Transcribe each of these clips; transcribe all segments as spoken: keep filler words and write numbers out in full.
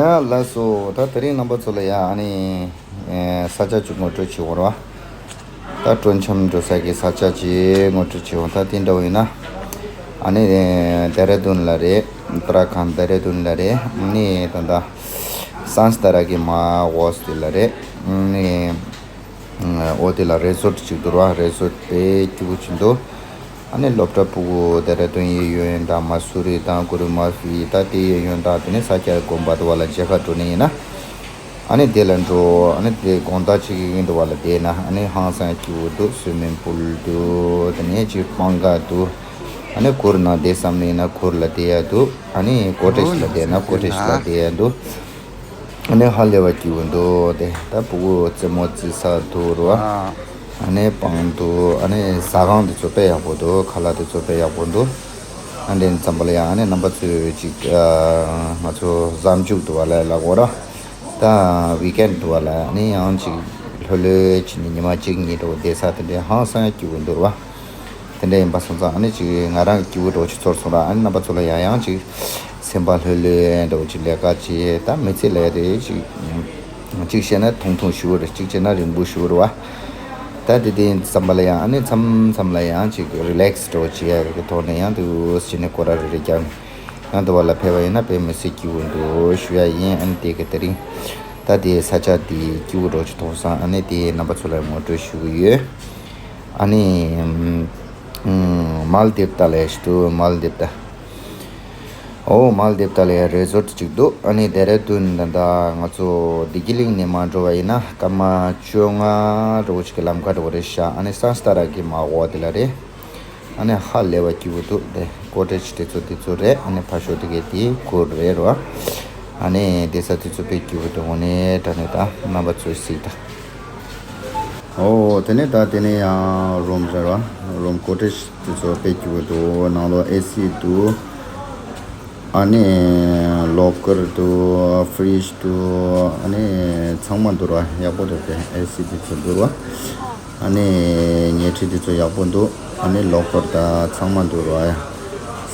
ཡ་ལགས་སོ། ད་དེ་རིང་རྣམ་པ་ཚོ་ལ་ཡ་ཨ་ནི་ཨེ་ས་ཆ་གཅིག་ངོ་སྤྲོད་བྱེད་འོང་ར། ད་སྤྲོ་འཆམ་འགྲོ་ས་གི་ས་ཆ་གཅིག་ངོ་སྤྲོད་བྱེད་འོང་། ད་དེ་འདྲ་བོ་ཡིན་ན་ཨ་ནི་ཨེ་ལྡེ་ར་ལྡུན་ལ་རེད། ཨུ་ཏ་ར་ཁཱན་ལྡེ་ར་ལྡུན་ལ་རེད། ཨ་ནི་ད་ད་སན་སི་ཏ་ར་གི་མ་འོག་དེ་ལ་རེད། ཨ་ནི་ཨོ་དེ་ལ་རེ་སོར་ཊི་གཅིག་འདུག་ར། རེ་སོར་ཊི་དཔེ་སྐྱིད་པོ་ཅིག་འདུག་ཨ་ནི་སློབ་གྲྭ་ཕྲུ་གུ་ལྡེ་ར་ལྡུན་གཡས་གཡོན་དང་མ་སུ་རི་དང་གུ་རུ་མ་ཧྥི་ད་དེ་གཡས་གཡོན་དང་དེ་ནས་ས་སྐྱ་དགོན་པ་དུ་བ་ལ་མཇལ་ཁ་འགྲོ་ནི་ཡིན་ན། ཨ་ནི་དེ་ལ་འགྲོ། ཨ་ནི་དེ་དགོང་དག་ཅིག་ཡིན་འདུག་བ་ལ་བསྡད་ན་ཨ་ནི་ཧང་སང་སྐྱིད་པོ་འདུག་སུའི་མིང་པུལ་འདུག་དེ་ནས་ཅིག་སྤང་ཁ་འདུག་ཨ་ནི་གུར་ནང་བསྡད་བསམ་ནི་ཡིན་ན་གུར་ལ་བསྡད་ཡ་འདུག་ཨ་ནི་ཀོ་ཊེཇ་ལ་བསྡད་ན་ཀོ་ཊེཇ་ལ་བསྡད་ཡ་འདུག་ཨ་ནི་ཧ་ལས་པ་སྐྱིད་པོ་འདུག་དེ་ད་ཕྲུ་གུ་རྩེད་མོ་རྩེ་ས་འདུག་ར། ཨ་ནི་སྤང་འདུག་ཨ་ནི་ཟ་ཁང་དེ་ཚོ་དཔེ་ཡག་པོ་འདུག་ཁ་ལག་དེ་ཚོ་དཔེ་ཡག་པོ་འདུག་ཨ་འདྲེན་ཙམ་པ་ལ་ཡང་ཨ་ནི་རྣམ་པ་ཚོས་ཅིག་ཨ་ང་ཚོ་གཟའ་མཇུག་འདུག་བ་ལ་ལ་གོ་ར། ད་ཝི་ཀེན་འདུག་བ་ལ་ཨ་ནི་ཡང་ཅིག་ལྷོད་ལྷོད་བྱས་ནས་ཉི་མ་གཅིག་གཉིས་འགྲོ་བསྡད་ས་དེ་འདྲའི་ཧང་སང་སྐྱིད་པོ་འདུག་ར། དེ་འདྲ་ཡིན་པ་སོང་ཙང་ཨ་ནི་ཅིག་ང་རང་གི་སྐྱིད་པོ་འདྲ་བོ་ཅིག་ཚོར་སོང་ར། ཨ་ནི་རྣམ་པ་ཚོ་ལ་ཡང་ཡང་ཅིག་སེམས་པ་ལྷོད་ལྷོད་འདྲ་བོ་ཅིག་ལས་ཀ་བྱེད། ད་མི་ཚེ་ལས་རེད་ཅིག་གཅིག་བྱས་ན་ཐུང་ཐུང་ཞུ་བ་རེད། གཅིག་བྱས་ན་རིང་པོ་ཞུ་བ་རེད་བ། ད་དེ་དེ་ཙམ་པ་ལ་ཡང་ཨ་ནི་མཚམས་མཚམས་ལ་ཡང་ཅིག་རི་ལེག་སི་འདྲ་བོ་བྱེད་ཡ་གི་ཐོག་ནས་ཡང་དུ་བྱས་ནས་སྐོར་ར་རེ་རེ་རྒྱག་ནས་ཡང་དུ་བ་ལ་ཕེབས་པ་ཡིན་ན་དཔེ་མི་སྲིད་སྐྱིད་པོ་འདུག་ཞུ་ཡ་ཡིན། ཨ་ནི་དེ་གི་དེ་རིང་ད་དེ་ས་ཆ་དེ་སྐྱིད་པོ་འདྲ་བོ་ཅིག་མཐོང་སོང་། ཨ་ནི་དེ་རྣམ་པ་ཚོ་ལ་ངོ་སྤྲོད་ཞུ་གི་ཡོད། ཨ་ནི་ཨམ་མལ་དིབ་ད་ལས་ཤི་དུ་མལ་དིབ་ད། ཨོ་མལ་དིབ་ད་ལ་ཡ་རེ་སོར་ཊི་གཅིག་འདུག་ཨ་ནི་ལྡེ་ར་ལྡུན་ད་ད་ང་ཚོ་བདེ་སྐྱིད་གླིང་ནས་མར་འགྲོ་བ་ཡིན་ན་སྐར་མ་བཅོ་ལྔ་འདྲ་བོ་ཅིག་གི་ལམ་ཁ་འདྲ་བོ་རེད་ཤག་ཨ་ནི་སན་སི་ཏ་ར་གི་མ་འོག་དེ་ལ་རེད། ཨ་ནི་ཧ་ལས་པ་སྐྱིད་པོ་འདུག་དེ་ཀོ་ཊེཇ་དེ་ཚོ་དེ་ཚོ་རེད། ཨ་ནི་ཕར་ཕྱོགས་དེ་གའི་དེ་གུར་རེད་རོ། ཨ་ནི་བསྡད་ས་དེ་ཚོ་དཔེ་སྐྱིད་པོ་འདུག་དངོས་གནས་དྲང་གནས་ད་རྣམ་པ་ཚོས་གཟིགས་དང་། ཨོ་དེ་ནས་ད་དེ་ནས་ཡང་རུམ་རེད་རོ། རུམ་ཀོ་ཊེཇ་དེ་ཚོ་དཔེ་སྐྱིད་པོ་འདུག་ནང་ལོགས་ཨེ་སི་འདུག་ཨ་ནི་ལོ་ཀར་འདུག་ཕི་རིཇ་འདུག་ཨ་ནི་ཚང་མ་འདུག་ར། ཡག་པོ་འདུག་དེ་ཨེ་སི་དེ་ཚོ་འདུག་ར། ཨ་ནི་ཉལ་ཁྲི་དེ་ཚོ་ཡག་པོ་འདུག་ཨ་ནི་ལོ་ཀར་དང་ཚང་མ་འདུག་ར།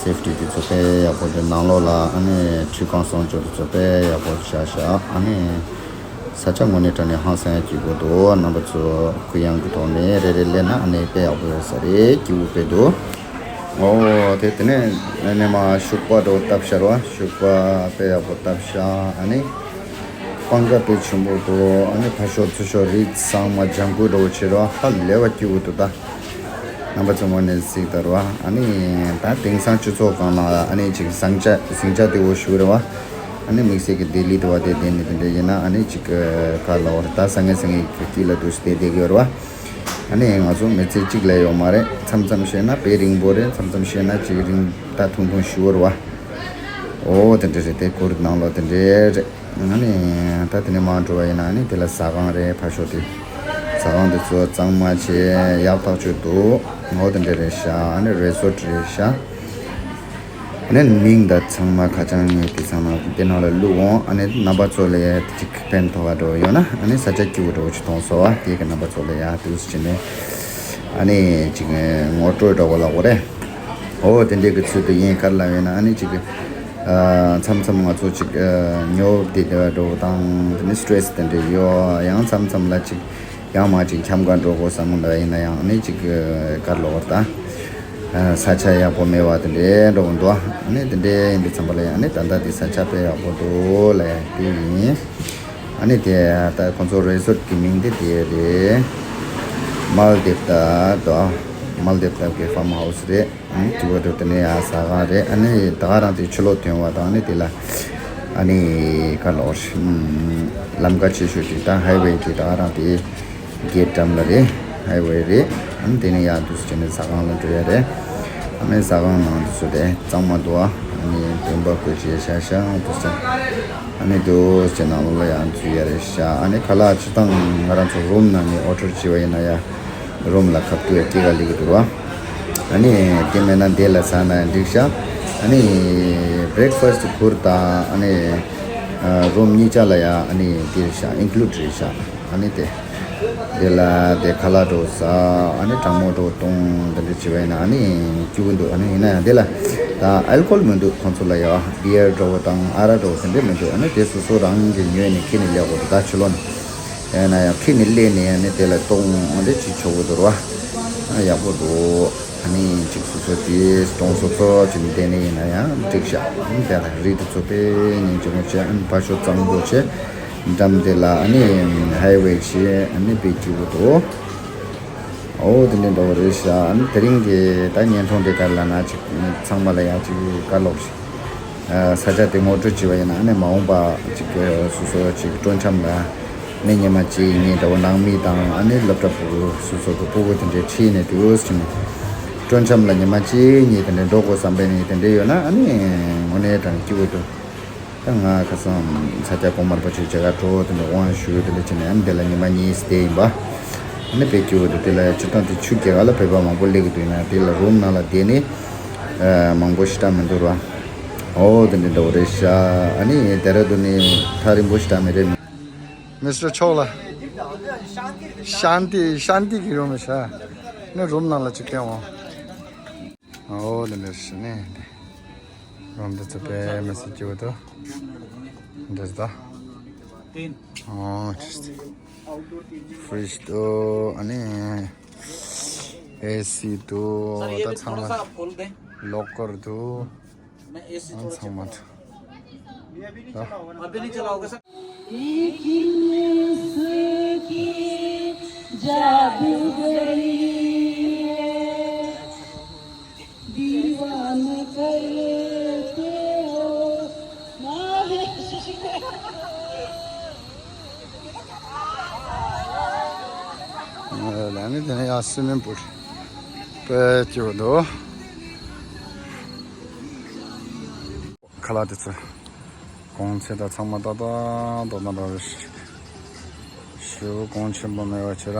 སེབ་ཊི་དེ་ཚོ་དཔེ་ཡག་པོ་འདུག་ནང་ལོགས་ལ་ཨ་ནི་ཁྲུས་ཁང་གསོལ་ཇོ་དེ་ཚོ་དཔེ་ཡག་པོ་བཞག་བཞག་ཨ་ནི་ས་ཆ་དངོས་གནས་དྲང་གནས་ཧང་སང་ཡ་སྐྱིད་པོ་འདུག་རྣམ་པ་ཚོ་གུ་ཡངས་ཀྱི་ཐོག་ནས་རེ་རེ་སླེབས་ན་ཨ་ནི་དཔེ་ཡག་པོ་ཡོད་ས་རེད། སྐྱིད་པོ་དཔེ་འདུག་ཨོ་དེ་དེ་ནས་ཨ་ནི་མ་ཤུག་པ་འདྲ་བོ་བཏབ་ཤག་ར། ཤུག་པ་དཔེ་ཡག་པོ་བཏབ་ཤག་ཨ་ནི་སྤང་ཁ་དཔེ་ཆེན་པོ་འདུག་ཨ་ནི་ཕར་ཕྱོགས་ཚུར་ཕྱོགས་རི་ཚང་མ་ལྗང་ཁུ་འདྲ་བོ་བྱེད་ར། ཧ་ལས་པ་སྐྱིད་པོ་འདུག་ད་རྣམ་པ་ཚོ་དངོས་གནས་གཟིགས་དང་ར། ཨ་ནི་ད་དེང་སང་སྤྱི་ཚོགས་སྒང་ལ་ཨ་ནི་ཅིག་ཟིང་ཆ་ཟིང་ཆ་དེ་བོ་ཞུ་ར་བ། ཨ་ནི་དམིགས་བསལ་གྱི་ལྡི་ལི་དུ་བ་དེ་བསྡད་ནས་དེ་འདྲ་ཡིན་ན་ཨ་ནི་ཅིག་ག་ལ་བར་ད་སང་ངེ་སང་ངེ་དཀྱིལ་ལ་འདུག་སེ་བསྡད་བསྡད་ཀྱི་ཡོད་ར་བ། ཨ་ནི་ང་ཚོ་མི་ཚེ་གཅིག་ལས་ཡོད་མ་རེད། མཚམས་མཚམས་བཤད་ན་དཔེ་རིང་པོ་རེད། མཚམས་མཚམས་བཤད་ན་ཅིག་རིང་ད་ཐུང་ཐུང་ཞུ་བར་བ། ཨོ་དེ་འདྲ་རེད། དེ་གུར་ནང་ལོགས་དེ་འདྲ་རེད། ཨ་ནི་ད་དེ་ནས་མར་འགྲོ་བ་ཡིན་ན་ཨ་ནི་དེ་ལ་ཟ་ཁང་རེད། ཕར་ཕྱོགས་དེ་ཟ་ཁང་དེ་ཚོ་གཙང་མ་བྱས་ཡག་ཐག་ཆོད་འདུག་ཨོ་དེ་འདྲ་རེད་ཤག་ཨ་ནི་རེ་སོར་ཊི་རེད་ཤག་ཨ་ནི་མིང་དང་ཚང་མ་ཁ་བྱང་ངས་དེ་ཚང་མ་དེ་ནང་ལ་བླུགས་འོང་། ཨ་ནི་རྣམ་པ་ཚོ་ལ་ཡ་ཅིག་ཕན་ཐོགས་པ་འདྲ་བོ་ཡོད་ན་ཨ་ནི་ས་ཆ་སྐྱིད་པོ་འདྲ་བོ་ཅིག་མཐོང་སོང་བ་དེ་གི་རྣམ་པ་ཚོ་ལ་ཡ་དུས་སུ་བྱས་ནས་ཨ་ནི་ཅིག་ངོ་སྤྲོད་འདྲ་བོ་ལབ་དགོས་རེད། ཨོ་དེ་འདྲའི་གི་ཚུལ་དུ་ཡིན་ག་རེ་ལབ་ཡོད་ན་ཨ་ནི་ཅིག་ཨ་མཚམས་མཚམས་ང་ཚོ་ཅིག་ཨ་ཉོབ་བསྡད་བསྡད་པ་འདྲ་བོ་དང་དེ་ནི་སི་ཊེ་རེ་སི་དེ་འདྲ་ཡོད། ཡང་མཚམས་མཚམས་ལ་ཅིག་ཡང་མ་ཅིག་འཁྱམ་ག་འགྲོ་དགོས་བསམ་གི་འདུག་ཡིན་ན་ཡང་ཨ་ནི་ཅིག་ག་རེ་ལབ་དགོས་རེད་ད། ཨ་ས་ཆ་ཡག་པོ་མེད་པ་དེ་འདྲའི་འགྲོ་གི་འདུག་ཨ་ནི་དེ་འདྲའི་ཡིན་དུས་ཙམ་པ་ལ་ཡང་ཨ་ནི་ད་ལྟ་དེ་ས་ཆ་དཔེ་ཡག་པོ་འདུག་ལབ་ཡ་དེ་ཡིན། ཨ་ནི་དེ་ད་ཁོང་ཚོ་རེ་སོར་ཊི་གི་མིང་དེ་དེ་རེད། མལ་དིབ་ད་དོ། མལ་དིབ་ད་གི་ཕཱམ་ཧའུ་སི་རེད། ཨ་ནི་སྐྱིད་པོ་འདུག་དེ་ནས་ཡང་ཟ་ཁང་རེད། ཨ་ནི་ད་ག་རང་དེ་ཕྱི་ལོགས་ཐོན་པ་དང་ཨ་ནི་དེ་ལ་ཨ་ནི་ག་ལབ་དགོས་རེད། ལམ་ཁ་ཆེ་ཤོས་དེ་ད་ཧའི་ཝེ་དེ་ད་ག་རང་དེ་གེ་ཊི་འགྲམ་ལ་རེད། ཧའི་ཝེ་རེད། ཨ་ནི་དེ་ནས་ཡང་འདུག་སེ་བྱས་ནས་ཟ་ཁང་ལ་འགྲོ་ཡ་རེད། ཨ་ནི་ཟ་ཁང་ནང་དུ་ཚུད་དེ་གཙང་མ་འདུག་ཨ་ནི་སྟོན་པ་བཀོད་བྱས་ཤ་ཤ་འདུག་སེ། ཨ་ནི་འདུག་སེ་ནང་ལོགས་ལ་ཡང་འཛུལ་ཡ་རེད་ཤག་ཨ་ནི་ཁ་ལག་སྤྱིར་བཏང་ང་རང་ཚོ་རུམ་ནང་ནས་ཨོ་ཌར་བྱས་པ་ཡིན་ན་ཡ་རུམ་ལ་ཁ་ཐུག་ཡ་སྐྱེལ་ག་སླེབས་ཀྱི་འདུག་ར། ཨ་ནི་དེ་མེད་ན་འདི་ལ་ཟ་ན་འགྲིག་ཤག་ཨ་ནི་བྷི་རེག་ཕ་སི་ཊི་གུར་དང་ཨ་ནི་རུམ་གཉིས་ཆ་ལ་ཡ་ཨ་ནི་འདི་རེད་ཤག་ཨིན་ཀླུ་ཌི་རེད་ཤག་ཨ་ནི་དེ། དེ་ལ་དེ་ཁ་ལག་འགྲོ་ས་ཨ་ནི་གྲང་མོ་འགྲོ་གཏོང་དེ་འདྲ་བྱེད་པ་ཡིན་ན་ཨ་ནི་སྐྱིད་པོ་འདུག་ཨ་ནི་ཡིན་ན་ཡང་དེ་ལ་ད་ཨལ་ཀོ་ཧོལ་མི་འདུག་ཁོང་ཚོ་ལ་ཡ་བི་ཡར་འགྲོ་བ་དང་ཨ་རག་འགྲོ་བ་དེ་འདྲ་མི་འདུག་ཨ་ནི་དེ་སོ་སོ་རང་གི་ཉོས་ནས་ཁྱེར་ནས་སླེབས་དགོས་འདུག་ད་ཕྱི་ལོགས་ནས་ཡིན་ན་ཡང་ཁྱེར་ནས་སླེབས་ནས་ཨ་ནི་དེ་ལ་གཏོང་ཨ་འདྲ་ཅིག་ཆོག་གི་འདུག་ར། ཨ་ཡག་པོ་འདུག་ཨ་ནི་ཅིག་སོ་སོ་དེ་གཏོང་སོ་སོ་ཅིག་ནས་བསྡད་ནས་ཡིན་ན་ཡང་འགྲིག་ཤག་ཨ་ནི་དེ་ལ་རི་དེ་ཚོ་དཔེ་སྙིང་རྗེ་མོ་བྱས་ཨ་ནི་ཕར་ཕྱོགས་གཙང་པོ་བྱས་འགྲམ་དེ་ལ་ཨ་ནི་ཧའི་ཝེ་བྱས་ཨ་ནི་དཔེ་སྐྱིད་པོ་འདུག་ཨོ་དེ་འདྲ་འདྲ་བོ་རེད་ཤག་ཨ་ནི་དེ་རིང་གི་ད་བརྙན་ཐུང་དེ་ག་ལ་ན་ཅིག་ཚང་མ་ལ་ཡང་ཅིག་བཀའ་སློབ་ཞིག་ཨ་ས་ཆ་དེ་ངོ་སྤྲོད་བྱས་པ་ཡིན་ན་ཨ་ནི་མ་འོངས་པ་ཅིག་སོ་སོ་ཅིག་སྤྲོ་འཆམ་ལ་ནི་ཉི་མ་གཅིག་གཉིས་འདྲ་བོ་ནང་མི་དང་ཨ་ནི་སློབ་གྲྭ་ཕྲུ་གུ་སོ་སོ་གི་ཕྲུ་གུ་དེ་འདྲའི་ཁྲིད་ནས་དུས་ཙམ་ནས་སྤྲོ་འཆམ་ལ་ཉི་མ་གཅིག་གཉིས་དེ་འདྲ་འགྲོ་དགོས་བསམ་པའི་ནི་དེ་འདྲ་ཡོད་ན་ཨ་ནི་དངོས་གནས་དྲང་སྐྱིད་པོ་འདུག་ད་ང་ཁ་སང་ས་སྐྱ་གོང་མར་པ་ཆོས་རྒྱ་གར་གྲོ་བོ་དེ་འདྲ་དབང་ཞུས་དེ་འདྲ་བྱས་ནས་ཨ་ནི་དེ་ལ་ཉི་མ་གཉིས་བསྡད་ཡིན་པ། ཨ་ནི་དཔེ་སྐྱིད་པོ་འདུག་དེ་ལ་སྤྱིར་བཏང་དེ་ཆུ་རྒྱ་གར་ལ་བོད་པ་མང་པོ་སླེབས་ཀྱི་འདུག་ཡིན་ན་དེ་ལ་རུམ་ནང་ལ་བསྡད་ནས་ཨ་མང་པོ་ཞེ་དྲག་མི་འདུག་ར། ཨོ་དེ་འདྲ་འདྲ་བོ་རེད་ཤག་ཨ་ནི་ཌེ་ར་ཌུན་ནས་ཐག་རིང་པོ་ཞེ་དྲག་མི་རེད། མི་སི་ཊར་མཆོག་ལ་ཤཱན་ཏི་ཤཱན་ཏི་གི་རུམ་ཤག་ནི་རུམ་ནང་ལ་ཅིག་སྟོན་འོང་། ཨོ་དེ་འདྲ་ཞིག་ནས་རུམ་དེ་ཚོ་དཔེ་མི་སྲིད་སྐྱིད་པོ་འདུག་འདྲ་ད། ཨོ་ཅིག་ཕི་རིཇ་འདུག་ཨ་ནི་ཨེ་སི་འདུག་ད་ཚང་མ་ལོ་ཀར་འདུག་ཨ་ཚང་མ་འདུག་ད། ལ་ནི་དེ་ནས་ཡང་སུའི་མིང་པུལ་དཔེ་སྐྱིད་པོ་འདུག་ཁ་ལག་དེ་ཚོ་གོང་ཚད་དང་ཚང་མ་ཏག་ཏག་ཏག་ཏག་འདྲ་རེད། ཞེ་པོ་གོང་ཆེན་པོ་མེད་པ་བྱས་ར།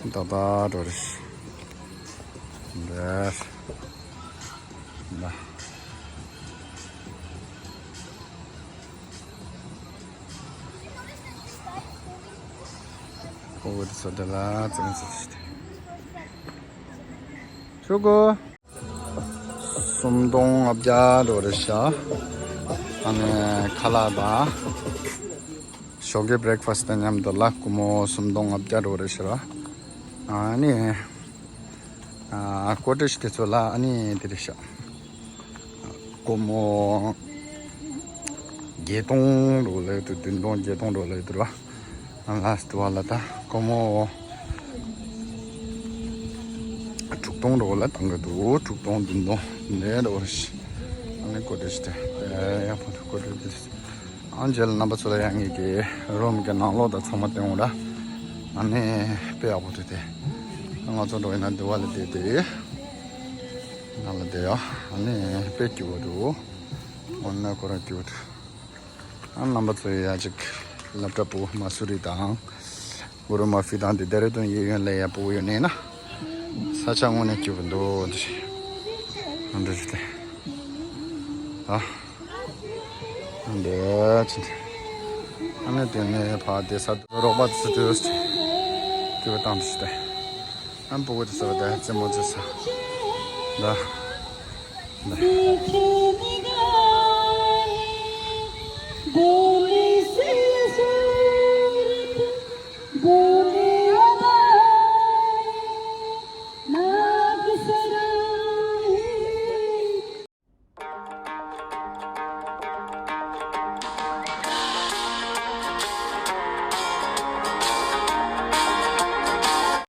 ཏག་ཏག་འགྲོ་རེད། འདིར། ན། ཨོ་དེ་ཚོ་འདི་ལ་བཙོང་ཚུལ་ཞིག་དེ། ཆུ་གོ། སུམ་སྟོང་ལྔ་བརྒྱ་འགྲོ་རེད་ཤག་ཨ་ནི་ཁ་ལག་དང་། ཞོགས་ཀའི་བྷི་རེག་ཕ་སི་དང་མཉམ་དུ་ལ་སྒོར་མོ་སུམ་སྟོང་ལྔ་བརྒྱ་འགྲོ་རེད་ཤག་ཨ་ནི། ཨ་ཀོ་ཊེཇ་དེ་ཚོ་ལ་ཨ་ནི་དེ་རེད་ཤག་སྒོར་མོ་བརྒྱད་སྟོང་འགྲོ་ལེ་དུ་བདུན་སྟོང་བརྒྱད་སྟོང་འགྲོ་ལེ་དུ་ར། ཨ་ལ་སི་ཊི་བ་ལ་ད་སྒོར་མོ་དྲུག་སྟོང་འགྲོ་ལ་བཏང་གི་འདུག་དྲུག་སྟོང་བདུན་སྟོང་ནས་འགྲོ་ཞིག་ཨ་ནི་ཀོ་ཊེཇ་དེ་ཡག་པོ་འདུག་ཀོ་ཊེཇ་དེ། ཨང་རྗེས་ལ་རྣམ་པ་ཚོ་ལ་ཡང་ངེད་ཀྱི་རུམ་གྱི་ནང་ལོགས་དང་ཚང་མ་སྟོན་འོང་ར། ཨ་ནི་དཔེ་ཡག་པོ་འདུག་སྟེ། ང་ཚོ་འགྲོ་ཡིན་ན་འདི་བ་ལ་བསྡད་དེ། ནང་ལ་བསྡད་ཡ། ཨ་ནི་དཔེ་སྐྱིད་པོ་འདུག་འོ་ན་ཁོ་རང་སྐྱིད་པོ་འདུག་ཨ་རྣམ་པ་ཚོ་ཡ་ཅིག་སློབ་གྲྭ་པོ་མ་སུ་རི་དང་། གུ་རུ་མ་ཧྥི་དང་དེ་ཌེ་ར་ཌུན་གཡས་གཡོན་ལ་ཡ་སྤོ་ཡོད་ནས་ན། ས་ཆ་དངོས་གནས་སྐྱིད་པོ་འདུག་འདི་རེད། འདི་རེད་དེ། ཨ། འདི་ཅི་འདི། ཨ་ནི་དེ་ནས་ཕ་དེ་ས་རོགས་པ་ཚོ་དུས་སྐྱིད་པོ་བཏང་འདི་རེད་དེ། ཨ་སྤོ་གོ་དེ་ས་བ་དེ་རྩེད་མོ་རྩེ་ས། འདི། འདི།